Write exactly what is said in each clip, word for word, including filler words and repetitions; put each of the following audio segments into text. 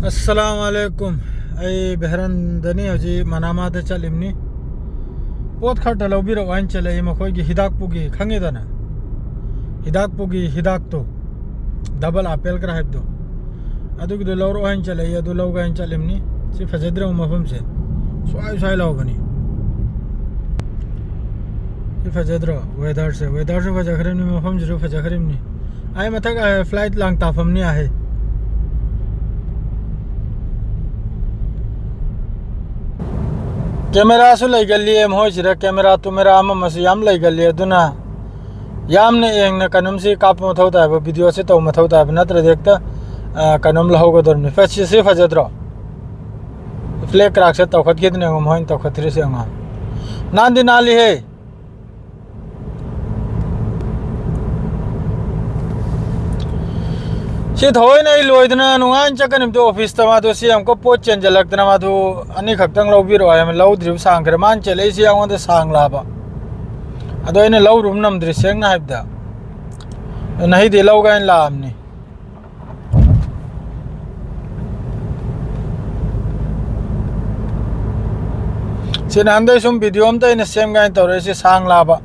ꯑꯁꯂꯥꯃꯨ ꯑꯂꯩꯀꯨꯝ꯫ ꯑꯩ ꯕꯦꯍꯔꯟꯗꯅꯤ, ꯍꯧꯖꯤꯛ ꯃꯅꯥꯃꯥꯗ ꯆꯠꯂꯤꯕꯅꯤ꯫ ꯄꯣꯠ ꯈꯔꯇ ꯂꯧꯕꯤꯔꯛꯑꯣ ꯍꯥꯏꯅ ꯆꯠꯂꯛꯏ, ꯃꯈꯣꯏꯒꯤ ꯍꯤꯗꯥꯛ ꯄꯨꯒꯤ, ꯈꯪꯉꯤꯗꯅ, ꯍꯤꯗꯥꯛ ꯄꯨꯒꯤ ꯍꯤꯗꯥꯛꯇꯣ, ꯗꯕꯜ ꯑꯦꯄꯦꯜ ꯈꯔ ꯍꯥꯏꯕꯗꯣ, ꯑꯗꯨꯒꯤꯗꯣ ꯂꯧꯔꯛꯑꯣ ꯍꯥꯏꯅ ꯆꯠꯂꯛꯏ, ꯑꯗꯨ ꯂꯧꯒꯦ ꯍꯥꯏꯅ ꯆꯠꯂꯤꯕꯅꯤ꯫ ꯁꯤ ꯐꯖꯗ꯭ꯔꯣ ꯃꯐꯝꯁꯦ? ꯁ꯭ꯋꯥꯏ ꯁ꯭ꯋꯥꯏ ꯂꯥꯎꯕꯅꯤ꯫ ꯁꯤ ꯐꯖꯗ꯭ꯔꯣ ꯋꯦꯗꯔꯁꯦ? ꯋꯦꯗꯔꯁꯨ ꯐꯖꯈ꯭ꯔꯤꯕꯅꯤ, ꯃꯐꯝꯁꯤꯁꯨ ꯐꯖꯈ꯭ꯔꯤꯕꯅꯤ꯫ ꯑꯩ ꯃꯊꯛ, ꯑ, ꯐ꯭ꯂꯥꯏꯠ ꯂꯥꯡ ꯇꯥꯐꯝꯅꯤ ꯑꯍꯦ꯫ ꯀꯦꯃꯦꯔꯥꯁꯨ ꯂꯩꯒꯜꯂꯤ ꯃꯈꯣꯏꯁꯤꯗ, ꯀꯦꯃꯦꯔꯥ ꯇꯨꯃꯦꯔꯥ ꯑꯃ ꯑꯃꯁꯨ ꯌꯥꯝ ꯂꯩꯒꯜꯂꯤ꯫ ꯑꯗꯨꯅ ꯌꯥꯝꯅ ꯌꯦꯡꯅ ꯀꯩꯅꯣꯝꯁꯤ ꯀꯥꯞꯄ ꯃꯊꯧ ꯇꯥꯏꯕ, ꯚꯤꯗꯤꯑꯣꯁꯤ ꯇꯧꯕ ꯃꯊꯧ ꯇꯥꯏꯕ, ꯅꯠꯇ꯭ꯔꯗꯤ ꯍꯦꯛꯇ, ꯑ, ꯀꯩꯅꯣꯝ ꯂꯧꯍꯧꯒꯗꯧꯔꯤꯕꯅꯤ꯫ ꯐꯦ-, ꯁꯤ, ꯁꯤ ꯐꯖꯗ꯭ꯔꯣ? ꯐ꯭ꯂꯦꯛ ꯀ꯭ꯔꯥꯛꯁꯦ ꯇꯧꯈꯠꯈꯤꯗꯅ ꯌꯦꯡꯉꯣ, ꯃꯈꯣꯏꯅ ꯇꯧꯈꯠꯇ꯭ꯔꯤꯁꯦ ꯌꯦꯡꯉꯣ꯫ ꯅꯥꯟꯗꯤ ꯅꯥꯜꯂꯤꯍꯦ꯫ ꯁꯤ ꯊꯑꯣꯏꯅ ꯑꯩ ꯂꯣꯏꯗꯅ ꯅꯨꯡꯉꯥꯏꯅ ꯆꯠꯀꯅꯤꯕꯗꯣ ꯑꯣꯐꯤꯁꯇ꯫ ꯃꯥꯗꯣ ꯁꯤ ꯑꯃꯨꯛꯀ ꯄꯣꯠ ꯆꯦꯟꯁꯤꯜꯂꯛꯇꯅ, ꯃꯥꯗꯣ ꯑꯅꯤꯈꯛꯇꯪ ꯂꯧꯕꯤꯔꯛꯑꯣ ꯍꯥꯏꯕ, ꯂꯧꯗ꯭ꯔꯤꯕ ꯁꯥꯡꯈ꯭ꯔꯦ꯫ ꯃꯥꯅ ꯆꯦꯜꯂꯛꯏꯁꯤ ꯑꯩꯉꯣꯟꯗ ꯁꯥꯡꯂꯥꯕ, ꯑꯗꯣ ꯑꯩꯅ ꯂꯧꯔꯨꯕ ꯅꯝꯗ꯭ꯔꯤ, ꯁꯦꯡꯅ ꯍꯥꯏꯕꯗ꯫ ꯅꯍꯤꯗꯤ ꯂꯧꯒꯦ ꯍꯥꯏꯅ ꯂꯥꯛꯑꯕꯅꯤ꯫ ꯁꯤ ꯅꯍꯥꯟꯗꯩ ꯁꯨꯝ ꯚꯤꯗꯤꯑꯣ ꯑꯝꯇ ꯑꯩꯅ ꯁꯦꯝꯒꯦ ꯍꯥꯏꯅ ꯇꯧꯔꯛꯏꯁꯦ, ꯁꯥꯡ ꯂꯥꯕ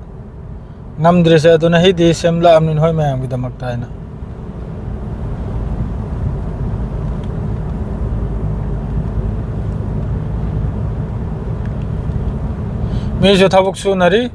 ꯉꯝꯗ꯭ꯔꯤꯁꯦ꯫ ꯑꯗꯨꯅ ꯍꯤꯗꯤ ꯁꯦꯝꯂꯛꯑꯕꯅꯤ ꯅꯈꯣꯏ ꯃꯌꯥꯝꯒꯤꯗꯃꯛꯇ ꯍꯥꯏꯅ꯫ ꯃꯤꯁꯨ ꯊꯕꯛ ꯁꯨꯅꯔꯤ꯫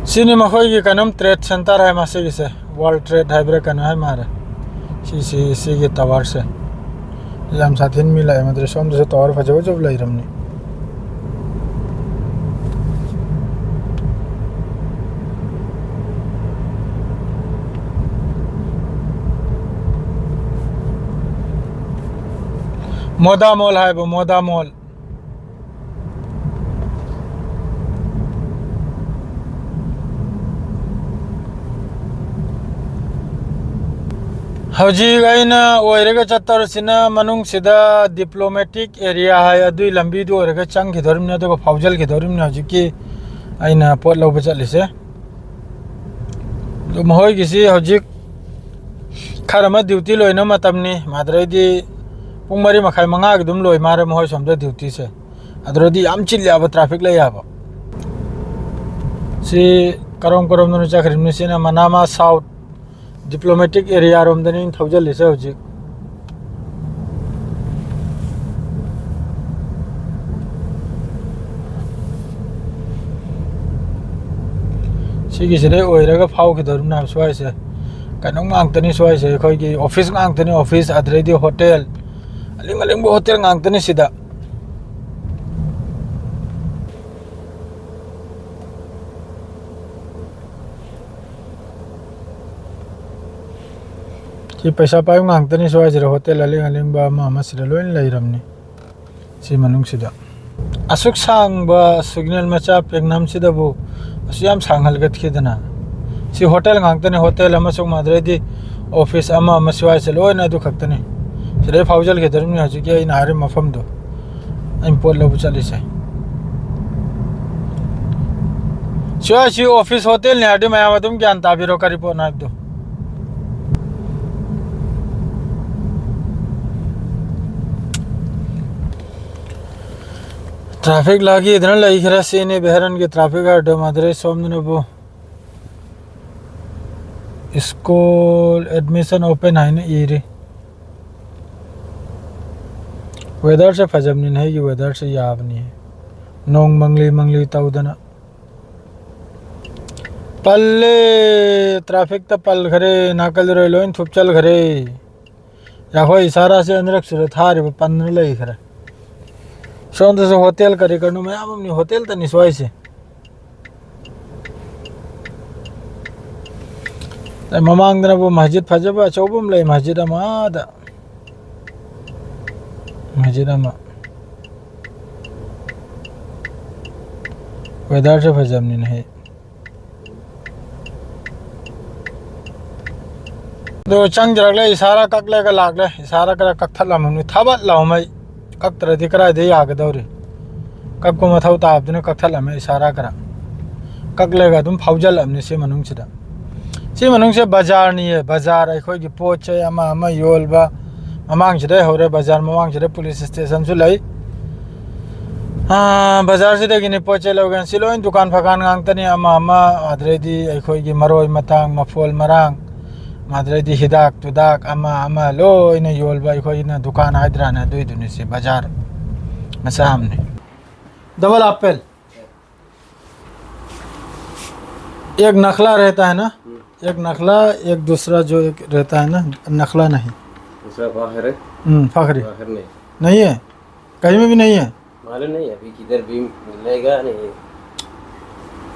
ꯁꯤꯅꯤ ꯃꯈꯣꯏꯒꯤ ꯀꯩꯅꯣꯝ ꯇ꯭ꯔꯦꯗ ꯁꯦꯟꯇꯔ ꯍꯥꯏ ꯃꯁꯤꯒꯤꯁꯦ, ꯋꯥꯔꯜ ꯇ꯭ꯔꯦꯗ ꯍꯥꯏꯕ꯭ꯔꯥ ꯀꯩꯅꯣ ꯍꯥꯏ ꯃꯥꯜꯂꯦ꯫ ꯁꯤꯁꯤ, ꯁꯤꯒꯤ ꯇꯋꯥꯔꯁꯦ ꯌꯥꯝ ꯁꯥꯊꯤꯅ ꯃꯤ ꯂꯥꯛꯑꯦ꯫ ꯃꯗꯨꯗ ꯁꯣꯝꯗꯁꯨ ꯇꯋꯥꯔ ꯐꯖ ꯐꯖꯕ ꯂꯩꯔꯝꯅꯤ꯫ ꯃꯣꯗꯥ ꯃꯣꯜ ꯍꯥꯏꯕ, ꯃꯣꯗꯥ ꯃꯣꯜ꯫ ꯍꯧꯖꯤꯛ ꯑꯩꯅ ꯑꯣꯏꯔꯒ ꯆꯠꯇꯧꯔꯤꯁꯤꯅ ꯃꯅꯨꯡꯁꯤꯗ diplomatic area ꯍꯥꯏ, ꯑꯗꯨꯒꯤ ꯂꯝꯕꯤꯗꯨ ꯑꯣꯏꯔꯒ ꯆꯪꯈꯤꯗꯧꯔꯤꯕꯅꯤ, ꯑꯗꯨꯒ ꯐꯥꯎꯖꯜꯈꯤꯗꯧꯔꯤꯕꯅꯤ ꯍꯧꯖꯤꯛꯀꯤ ꯑꯩꯅ ꯄꯣꯠ ꯂꯧꯕ ꯆꯠꯂꯤꯁꯦ꯫ ꯑꯗꯨ ꯃꯈꯣꯏꯒꯤꯁꯤ ꯍꯧꯖꯤꯛ ꯈꯔ ꯑꯃ duty ꯂꯣꯏꯅ ꯃꯇꯝꯅꯤ, ꯃꯥꯗ꯭ꯔꯩꯗꯤ ꯄꯨꯡ ꯃꯔꯤ ꯃꯈꯥꯏ, ꯃꯉꯥꯒꯤ ꯑꯗꯨꯝ ꯂꯣꯏ ꯃꯥꯔꯦ ꯃꯈꯣꯏ ꯁꯣꯝꯗ duty ꯁꯦ꯫ ꯑꯗꯨꯗꯗꯤ ꯌꯥꯝ ꯆꯤꯜꯂꯦꯕ, traffic ꯂꯩ ꯍꯥꯏꯕ꯫ ꯁꯤ ꯀꯔꯣꯝ ꯀꯔꯣꯝꯗꯅꯣ ꯆꯠꯈ꯭ꯔꯤꯕꯅꯤ? ꯁꯤꯅ ꯃꯅꯥꯃꯥ South diplomatic area ꯔꯣꯝꯗꯅꯤ ꯑꯩꯅ ꯊꯧꯖꯜꯂꯤꯁꯦ ꯍꯧꯖꯤꯛ꯫ ꯁꯤꯒꯤꯁꯤꯗꯩ ꯑꯣꯏꯔꯒ ꯐꯥꯎꯈꯤꯗꯧꯔꯤꯕꯅꯦ ꯁ꯭ꯋꯥꯏꯁꯦ꯫ ꯀꯩꯅꯣ ꯉꯥꯛꯇꯅꯤ ꯁ꯭ꯋꯥꯏꯁꯦ, ꯑꯩꯈꯣꯏꯒꯤ office ꯉꯥꯛꯇꯅꯤ, office, ꯑꯗꯨꯗꯩꯗꯤ hotel, ꯑꯂꯤꯡ ꯑꯂꯤꯡꯕ hotel ꯉꯥꯛꯇꯅꯤ ꯁꯤꯗ꯫ ꯁꯤ ꯄꯩꯁꯥ ꯄꯥꯏꯕ ꯉꯥꯛꯇꯅꯤ ꯁ꯭ꯋꯥꯏꯁꯤꯗ, hotel ꯑꯂꯤꯡ ꯑꯂꯤꯡꯕ ꯑꯃ ꯑꯃ ꯁꯤꯗ ꯂꯣꯏꯅ ꯂꯩꯔꯝꯅꯤ꯫ ꯁꯤ ꯃꯅꯨꯡꯁꯤꯗ ꯑꯁꯨꯛ ꯁꯥꯡꯕ signal ꯃꯆꯥ ꯄꯦꯛꯅꯝꯁꯤꯗꯕꯨ ꯑꯁꯨꯛ ꯌꯥꯝ ꯁꯥꯡꯍꯜꯒꯠꯈꯤꯗꯅ? ꯁꯤ hotel ꯉꯥꯛꯇꯅꯤ, hotel ꯑꯃꯁꯨꯡ ꯃꯗꯨꯗꯩꯗꯤ office ꯑꯃ ꯑꯃ ꯁ꯭ꯋꯥꯏꯁꯦ ꯂꯣꯏꯅ ꯑꯗꯨ ꯈꯛꯇꯅꯤ꯫ ꯁꯤꯗꯩ ꯐꯥꯎꯖꯜꯈꯤꯗꯧꯔꯤꯕꯅꯤ ꯍꯧꯖꯤꯛꯀꯤ ꯑꯩꯅ ꯍꯥꯏꯔꯤꯕ ꯃꯐꯝꯗꯣ꯫ ꯑꯩꯅ ꯄꯣꯠ ꯂꯧꯕ ꯆꯠꯂꯤꯁꯦ꯫ ꯁ꯭ꯋꯥꯏꯁꯤ office hotel ꯅꯤ ꯍꯥꯏꯔꯗꯤ ꯃꯌꯥꯝ ꯑꯗꯨꯝ ꯒ꯭ꯌꯥꯟ ꯇꯥꯕꯤꯔꯣ ꯀꯔꯤ ꯄꯣꯠꯅꯣ ꯍꯥꯏꯕꯗꯣ꯫ Traffic ꯂꯥꯒꯤꯗꯅ ꯂꯩꯈ꯭ꯔꯦ꯫ ꯁꯤꯅꯤ ꯕꯦꯍꯔꯟꯒꯤ traffic ꯍꯥꯏꯔꯗꯣ꯫ ꯃꯗꯨꯗꯩ ꯁꯣꯝꯗꯅꯕꯨ school admission open ꯍꯥꯏꯅ ꯏꯔꯤ꯫ Weather ꯁꯦ ꯐꯖꯕꯅꯤꯅ, ꯑꯩꯒꯤ weather ꯁꯦ ꯌꯥꯕꯅꯤ꯫ ꯅꯣꯡ ꯃꯪꯂꯤ ꯃꯪꯂꯤ ꯇꯧꯗꯅ꯫ ꯄꯜꯂꯦ, traffic ꯇ ꯄꯜꯈ꯭ꯔꯦ, ꯅꯥꯀꯜ ꯂꯣꯏ ꯊꯨꯞꯆꯜꯈ꯭ꯔꯦ꯫ ꯑꯩꯈꯣꯏ ꯏꯁꯥꯔꯥꯁꯦ ꯑꯅꯤꯔꯛ ꯁꯨꯔꯦ ꯊꯥꯔꯤꯕ, ꯄꯟꯗꯅ ꯂꯩꯈ꯭ꯔꯦ꯫ ꯁꯣꯝꯗꯁꯨ hotel ꯀꯔꯤ ꯀꯔꯤꯅꯣ ꯃꯌꯥꯝ ꯑꯃꯅꯤ, hotel ꯇꯅꯤ ꯁ꯭ꯋꯥꯏꯁꯦ꯫ ꯑꯩ ꯃꯃꯥꯡꯗꯅꯕꯨ ꯃꯁꯖꯤꯗ ꯐꯖꯕ ꯑꯆꯧꯕ ꯑꯃ ꯂꯩ, ꯃꯁꯖꯤꯗ ꯑꯃ ꯑꯥꯗ꯫ ꯃꯁꯖꯤꯗ ꯑꯃ꯫ Weather ꯁꯦ ꯐꯖꯕꯅꯤꯅ ꯍꯦꯛ꯫ ꯑꯗꯣ ꯆꯪꯖꯔꯛꯂꯦ, ꯏꯁꯥꯔꯥ ꯀꯛꯂꯒ ꯂꯥꯛꯂꯦ꯫ ꯏꯁꯥꯔꯥ ꯈꯔ ꯀꯛꯊꯠꯂꯝꯃꯅꯤ, ꯊꯥꯕꯠ ꯂꯥꯎꯃꯩ꯫ ꯀꯛꯇ꯭ꯔꯗꯤ ꯀꯗꯥꯏꯗ ꯌꯥꯒꯗꯧꯔꯤ? ꯀꯛꯄ ꯃꯊꯧ ꯇꯥꯕꯗꯨꯅ ꯀꯛꯊꯠꯂꯝꯃꯦ, ꯏꯁꯥꯔꯥ ꯈꯔ꯫ ꯀꯛꯂꯒ ꯑꯗꯨꯝ ꯐꯥꯎꯖꯜꯂꯝꯅꯤ ꯁꯤ ꯃꯅꯨꯡꯁꯤꯗ꯫ ꯁꯤ ꯃꯅꯨꯡꯁꯦ ꯕꯖꯥꯔꯅꯤꯌꯦ, ꯕꯖꯥꯔ꯫ ꯑꯩꯈꯣꯏꯒꯤ ꯄꯣꯠ ꯆꯩ ꯑꯃ ꯑꯃ ꯌꯣꯜꯕ ꯃꯃꯥꯡꯁꯤꯗꯩ ꯍꯧꯔꯦ꯫ ꯕꯖꯥꯔ ꯃꯃꯥꯡꯁꯤꯗ ꯄꯨꯂꯤꯁ ꯁ꯭ꯇꯦꯁꯟꯁꯨ ꯂꯩ꯫ ꯑꯥ, ꯕꯖꯥꯔꯁꯤꯗꯒꯤꯅꯤ ꯄꯣꯠ ꯆꯩ ꯂꯧꯒꯦ꯫ ꯁꯤ ꯂꯣꯏ ꯗꯨꯀꯥꯟ ꯐꯀꯥꯟ ꯉꯥꯛꯇꯅꯤ꯫ ꯑꯃ ꯑꯃ, ꯑꯗꯨꯗꯩꯗꯤ ꯑꯩꯈꯣꯏꯒꯤ ꯃꯔꯣꯏ ꯃꯇꯥꯡ, ꯃꯐꯣꯜ ꯃꯔꯥꯡ, ꯑꯗꯨꯗꯩꯗꯤ ꯍꯤꯗꯥꯛ ꯇꯨꯗꯥꯛ ꯑꯃ ꯑꯃ ꯂꯣꯏꯅ ꯌꯣꯜꯕ ꯑꯩꯈꯣꯏꯅ ꯗꯨꯀꯥꯟ ꯍꯥꯏꯗ꯭ꯔꯥꯅꯦ, ꯑꯗꯨꯏꯗꯨꯅꯤ ꯁꯤ ꯕꯖꯥꯔ ꯃꯆꯥ ꯑꯃꯅꯤ꯫ Double apple. एक नखला रहता है ना? हम्म। एक नखला, एक दूसरा जो एक रहता है ना, नखला नहीं। दूसरा फाखर है? हम्म, फाखरी। फाखर नहीं। नहीं है? कहीं में भी नहीं है? मालूम नहीं, अभी किधर भी मिलेगा नहीं।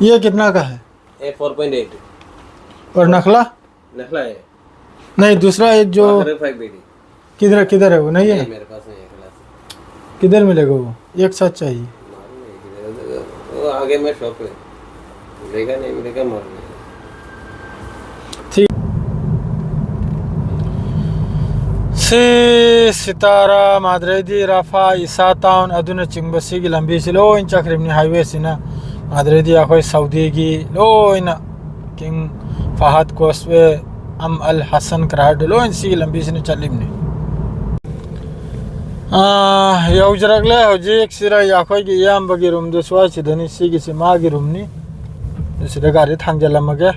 ये कितना का है? ये फ़ोर पॉइंट एट। और नखला? नखला है। नहीं, दूसरा एक जो फाखर है, फ़ाइव एटी। किधर, किधर है वो? नहीं है? नहीं, मेरे पास नहीं है, क्लास। किधर मिलेगा वो? एक साथ चाहिए। मालूम नहीं किधर है, वो आगे में शॉप है, मिलेगा नहीं मिलेगा मालूम नहीं। ठीक। ꯁꯤ ꯁꯤꯇꯥꯔꯥ, ꯃꯥꯗ꯭ꯔꯩꯗꯤ ꯔꯥꯐꯥ, ꯏꯁꯥ ꯇꯥꯎꯟ ꯑꯗꯨꯅꯆꯤꯡꯕ ꯁꯤꯒꯤ ꯂꯝꯕꯤꯁꯤ ꯂꯣꯏ ꯆꯠꯈ꯭ꯔꯤꯕꯅꯤ, ꯍꯥꯏꯋꯦꯁꯤꯅ꯫ ꯃꯥꯗ꯭ꯔꯩꯗꯤ ꯑꯩꯈꯣꯏ ꯁꯥꯎꯗꯤꯒꯤ ꯂꯣꯏꯅ ꯀꯤꯡ ꯐꯍꯗ ꯀꯣꯁꯋꯦ, ꯑꯝ ꯑꯜ ꯍꯁꯟ ꯀ꯭ꯔꯥꯔꯗ ꯂꯣꯏ ꯁꯤꯒꯤ ꯂꯝꯕꯤꯁꯤꯅ ꯆꯠꯂꯤꯕꯅꯤ꯫ ꯑꯥ, ꯌꯧꯖꯔꯛꯂꯦ ꯍꯧꯖꯤꯛ꯫ ꯁꯤꯗ ꯑꯩꯈꯣꯏꯒꯤ ꯏꯌꯥꯝꯕꯒꯤ ꯔꯨꯝꯗꯨ ꯁ꯭ꯋꯥꯏꯁꯤꯗꯅꯤ꯫ ꯁꯤꯒꯤꯁꯤ ꯃꯥꯒꯤ ꯔꯨꯝꯅꯤ꯫ ꯁꯤꯗ ꯒꯥꯔꯤ ꯊꯥꯡꯖꯜꯂꯝꯃꯒꯦ꯫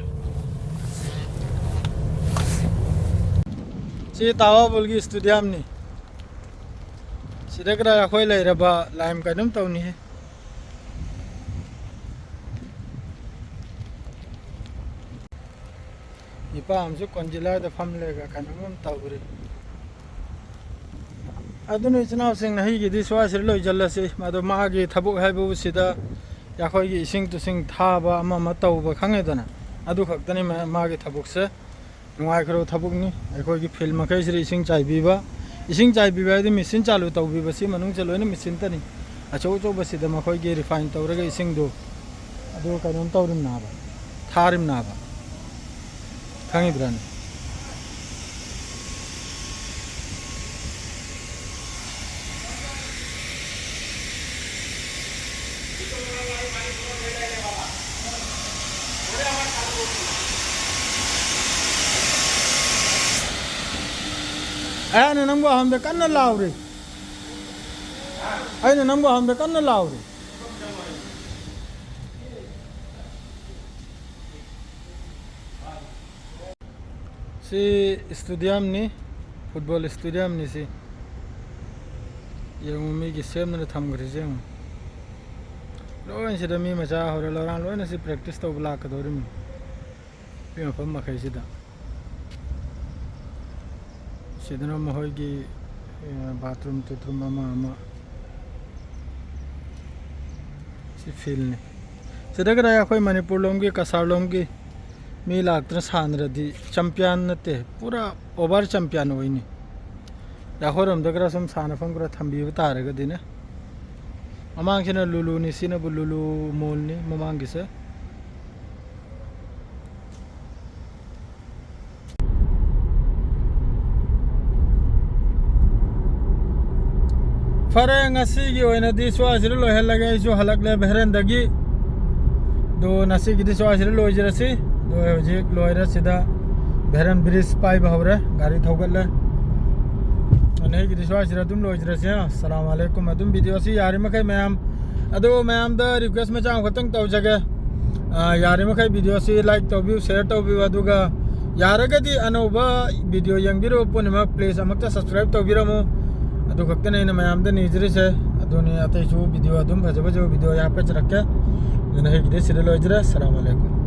ꯁꯤ ꯇꯥꯋꯥꯕꯨꯜꯒꯤ ꯁ꯭ꯇꯦꯗꯤꯌꯝꯅꯤ꯫ ꯁꯤꯗ ꯈꯔ ꯑꯩꯈꯣꯏ ꯂꯩꯔꯕ ꯂꯥꯏꯝ ꯀꯩꯅꯣꯝ ꯇꯧꯅꯤꯍꯦ꯫ ꯅꯤꯄꯥ ꯑꯃꯁꯨ ꯀꯣꯟꯖꯤꯂꯥꯗ ꯐꯝꯂꯒ ꯀꯩꯅꯣꯝ ꯇꯧꯔꯤ꯫ ꯑꯗꯨꯅ ꯏꯆꯤꯟ ꯏꯅꯥꯎꯁꯤꯡ, ꯅꯍꯤꯒꯤꯗꯤ ꯁ꯭ꯋꯥꯏꯁꯤꯗ ꯂꯣꯏꯁꯤꯜꯂꯁꯤ꯫ ꯑꯗꯣ ꯃꯥꯒꯤ ꯊꯕꯛ ꯍꯥꯏꯕꯕꯨ ꯁꯤꯗ ꯑꯩꯈꯣꯏꯒꯤ ꯏꯁꯤꯡ ꯇꯨꯁꯤꯡ ꯊꯥꯕ ꯑꯃ ꯑꯃ ꯇꯧꯕ ꯈꯪꯉꯦꯗꯅ, ꯑꯗꯨ ꯈꯛꯇꯅꯤ ꯃꯥ-, ꯃꯥꯒꯤ ꯊꯕꯛꯁꯦ꯫ ꯅꯨꯡꯉꯥꯏꯈ꯭ꯔꯕ ꯊꯕꯛꯅꯤ꯫ ꯑꯩꯈꯣꯏꯒꯤ ꯐꯤꯜ ꯃꯈꯩꯁꯤꯗ ꯏꯁꯤꯡ ꯆꯥꯏꯕꯤꯕ, ꯏꯁꯤꯡ ꯆꯥꯏꯕꯤꯕ ꯍꯥꯏꯗꯤ ꯃꯦꯆꯤꯟ ꯆꯥꯂꯨ ꯇꯧꯕꯤꯕ, ꯁꯤ ꯃꯅꯨꯡꯁꯦ ꯂꯣꯏꯅ ꯃꯦꯆꯤꯟꯇꯅꯤ꯫ ꯑꯆꯧ ꯑꯆꯧꯕꯁꯤꯗ ꯃꯈꯣꯏꯒꯤ ꯔꯤꯐꯥꯏꯟ ꯇꯧꯔꯒ ꯏꯁꯤꯡꯗꯣ ꯑꯗꯨ ꯀꯩꯅꯣꯝ ꯇꯧꯔꯤꯝꯅꯥꯕ, ꯊꯥꯔꯤꯝꯅꯥꯕ, ꯈꯪꯉꯤꯗ꯭ꯔꯅꯦ? ꯑꯩꯅ ꯅꯪꯕꯨ ꯑꯍꯟꯗ ꯀꯟꯅ ꯂꯥꯎꯔꯤ꯫ ꯑꯩꯅ ꯅꯪꯕꯨ ꯑꯍꯟꯗ ꯀꯟꯅ ꯂꯥꯎꯔꯤ꯫ ꯁꯤ stadiumꯅꯤ, football stadiumꯅꯤ ꯁꯤ꯫ ꯌꯦꯡꯉꯨ, ꯃꯤꯒꯤ ꯁꯦꯝꯗꯅ ꯊꯝꯈ꯭ꯔꯤꯁꯦ ꯌꯦꯡꯉꯨ꯫ ꯂꯣꯏ ꯁꯤꯗ ꯃꯤ ꯃꯆꯥ ꯍꯧꯔꯦ, ꯂꯧꯔꯥꯡ ꯂꯣꯏꯅ ꯁꯤ practice ꯇꯧꯕ ꯂꯥꯛꯀꯗꯧꯔꯤꯕꯅꯤ꯫ ꯁꯤ ꯃꯐꯝ ꯃꯈꯩꯁꯤꯗ꯫ ꯁꯤꯗꯅ ꯃꯈꯣꯏꯒꯤ, ꯑꯦ, bathroom ꯇꯨꯊ꯭ꯔꯨꯝ ꯑꯃ ꯑꯃ꯫ ꯁꯤ fieldꯅꯤ꯫ ꯁꯤꯗ ꯈꯔ ꯑꯩꯈꯣꯏ ꯃꯅꯤꯄꯨꯔ ꯂꯣꯝꯒꯤ, ꯀꯁꯥꯔ ꯂꯣꯝꯒꯤ ꯃꯤ ꯂꯥꯛꯇꯅ ꯁꯥꯟꯅꯔꯗꯤ champion ꯅꯠꯇꯦ, ꯄꯨꯔꯥ over champion ꯑꯣꯏꯅꯤ꯫ ꯑꯩꯈꯣꯏꯔꯣꯝꯗ ꯈꯔ ꯁꯨꯝ ꯁꯥꯟꯅꯐꯝ ꯈꯔ ꯊꯝꯕꯤꯕ ꯇꯥꯔꯒꯗꯤꯅꯦ꯫ ꯃꯃꯥꯡꯁꯤꯅ ꯂꯨꯂꯨꯅꯤ, ꯁꯤꯅꯕꯨ ꯂꯨꯂꯨ mallꯅꯤ ꯃꯃꯥꯡꯒꯤꯁꯦ꯫ ꯐꯔꯦ, ꯉꯁꯤꯒꯤ ꯑꯣꯏꯅꯗꯤ ꯁ꯭ꯋꯥꯏꯁꯤꯗ ꯂꯣꯏꯍꯜꯂꯒꯦ꯫ ꯑꯩꯁꯨ ꯍꯜꯂꯛꯂꯦ ꯚꯦꯔꯦꯟꯗꯒꯤ꯫ ꯑꯗꯣ ꯉꯁꯤꯒꯤꯗꯤ ꯁ꯭ꯋꯥꯏꯁꯤꯗ ꯂꯣꯏꯖꯔꯁꯤ꯫ ꯑꯗꯣ ꯍꯧꯖꯤꯛ ꯂꯣꯏꯔꯦ ꯁꯤꯗ ꯚꯦꯔꯦꯟ bridge ꯄꯥꯏꯕ ꯍꯧꯔꯦ꯫ ꯒꯥꯔꯤ ꯊꯧꯒꯠꯂꯦ꯫ ꯑꯗꯣ ꯑꯩꯒꯤꯗꯤ ꯁ꯭ꯋꯥꯏꯁꯤꯗ ꯑꯗꯨꯝ ꯂꯣꯏꯖꯔꯁꯤ꯫ ꯑꯁꯂꯥꯃꯨ ꯑꯂꯩꯀꯨꯝ꯫ ꯑꯗꯨꯝ videoꯁꯤ ꯌꯥꯔꯤꯃꯈꯩ ꯃꯌꯥꯝ, ꯑꯗꯣ ꯃꯌꯥꯝꯗ request ꯃꯆꯥ ꯑꯃꯈꯛꯇꯪ ꯇꯧꯖꯒꯦ꯫ ꯑ, ꯌꯥꯔꯤꯃꯈꯩ videoꯁꯤ like ꯇꯧꯕꯤꯌꯨ, share ꯇꯧꯕꯤꯌꯨ, ꯑꯗꯨꯒ ꯌꯥꯔꯒꯗꯤ ꯑꯅꯧꯕ video ꯌꯦꯡꯕꯤꯔꯕ ꯄꯨꯝꯅꯃꯛ please ꯑꯃꯨꯛꯇ subscribe ꯇꯧꯕꯤꯔꯝꯃꯨ꯫ ꯑꯗꯨ ꯈꯛꯇꯅꯦ ꯑꯩꯅ ꯃꯌꯥꯝꯗ ꯅꯤꯖꯔꯤꯁꯦ꯫ ꯑꯗꯨꯅꯤ, ꯑꯇꯩꯁꯨ video ꯑꯗꯨꯝ ꯐꯖ ꯐꯖꯕ video ꯍꯥꯞꯀꯠꯆꯔꯛꯀꯦ꯫ ꯑꯗꯨꯅ ꯑꯩꯒꯤꯗꯤ ꯁꯤꯗ ꯂꯣꯏꯖꯔꯦ꯫ ꯑꯁꯂꯥꯃꯨ ꯑꯂꯩꯀꯨꯝ꯫